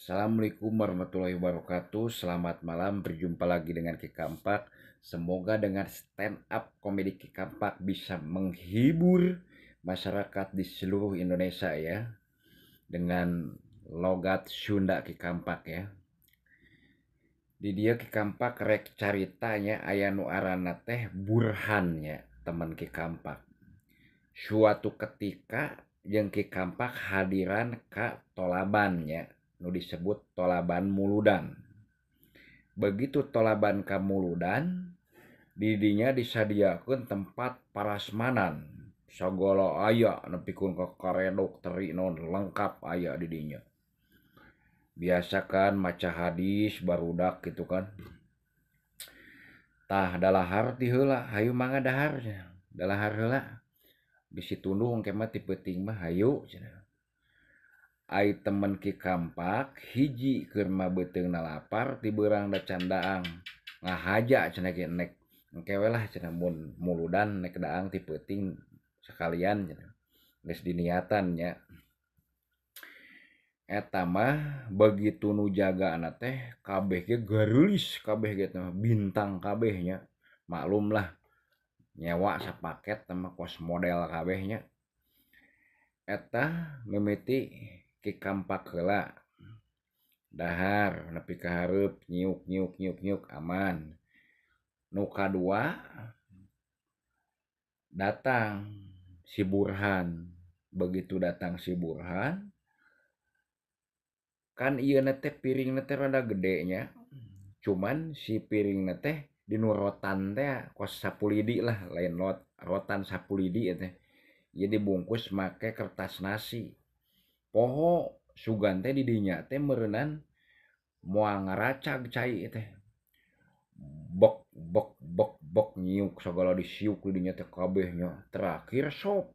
Assalamualaikum warahmatullahi wabarakatuh. Selamat malam, berjumpa lagi dengan Ki Kampak. Semoga dengan stand up komedi Ki Kampak bisa menghibur masyarakat di seluruh Indonesia ya. Dengan logat Sunda Ki Kampak ya. Di dieu Ki Kampak rek caritanya aya nu aranna teh Burhan nya, teman Ki Kampak. Suatu ketika jeung Ki Kampak hadiran ka Tolaban nya, nu disebut Tolaban Muludan. Begitu Tolaban ka Muludan, didinya disadiakeun tempat parasmanan. Sagala aya nepikeun ka karedok teri naon lengkap aya di dinya. Biasa kan maca hadis barudak gitu kan. Tah dalahar ti heula, hayu mangga dahar cenah. Dalahar heula. Bisi tunduh engke mah ti peuting mah hayu cenah. Ai temen Ki Kampak hiji keur mah beuteungna lapar ti beurang da can daang. Ngahaja cenah ge nek engke we lah cenah mun muludan nek daang ti peuting sakalian cenah. Geus diniatan nya. Eta mah begitu nu jagana teh kabeh ge gareulis kabeh ge teh bintang kabeh nya. Maklum lah nyewa sapaket teh mah kos model kabeh nya. Eta mimiti Ki Kampak heula dahar nepi ka hareup nyiuk nyiuk nyiuk nyiuk aman. Nu kadua datang si Burhan. Begitu datang si Burhan kan ieu na teh piringna teh rada gede nya. Cuman si piringna teh dinu rotan teh kos sapulidi lah, lain rotan sapulidi teh. Ieu dibungkus make kertas nasi. Poho sugan teh di dinya teh meureunan moal ngaracag cai teh. Bok bok bok bok nyiuk sagala disiuk di dinya teh kabeh nya. Terakhir sop.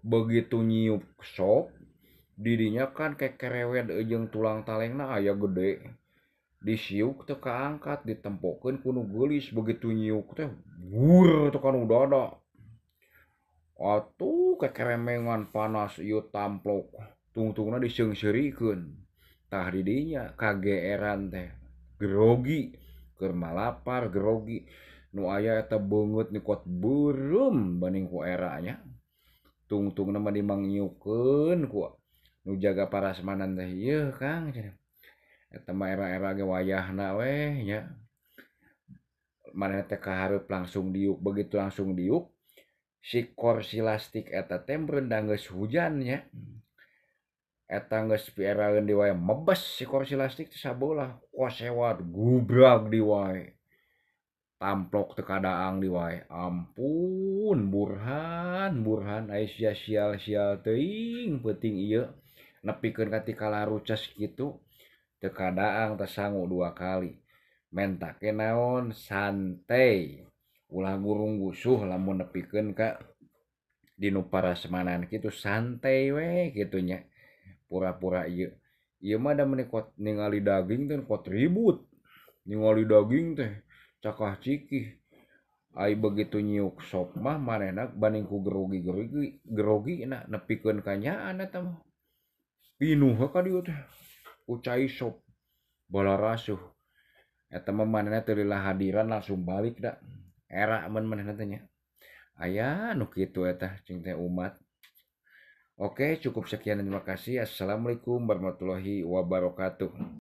Begitu nyiuk sop di dinya kan kekerewed jeung tulang talengna aya gede. Disiuk teh kaangkat ditempokeun ku nu geulis. Begitu nyiuk teh wur teh kanu dada. Atuh kekeremengan panas ieu tamplok tungtungna diseungseurikeun. Tah di dinya kageeran teh grogi keur malapar grogi nu aya eta beungeut nyekot beureum banding ku era nya. Tungtungna mah dimangnyukeun ku nu jaga parasmanan teh, yeuh Kang cenah. Eta mah era-era ge wayahna weh nya. Manehna teh kahareup langsung diuk, begitu langsung diuk si kursi lastik eta teh meureunan geus hujan nya. Eta geus pieraeun di wae mebes si kursi lastik teh sabelah kosewat gubrag di wae. Tamplok teu kadaang di wae. Ampun Burhan, Burhan ai sia sial-sial teuing peuting ieu nepikeun ka tikalaruces kitu teu kadaang teh sangu dua kali. Menta ke naon santai. Ulah gurung-gusuh lamun nepikeun ka dinu parasmanan kitu santai we kitu nya. Pura-pura ieu. Ieu mah da meuni kot ningali daging teh kot ribut. Ningali daging teh cakah cikih. Ai begitu nyiuk sop mah manehna banding ku grogi-grogi, grogi na nepikeun ka nyaan eta mah. Pinuh ka dieu teh ku cai sop balarasuh. Eta mah manehna teu lila hadiran langsung balik da. Era mun manehna teh nya. Aya nu kitu eta cing teh umat. Oke, cukup sekian dan terima kasih. Assalamualaikum warahmatullahi wabarakatuh.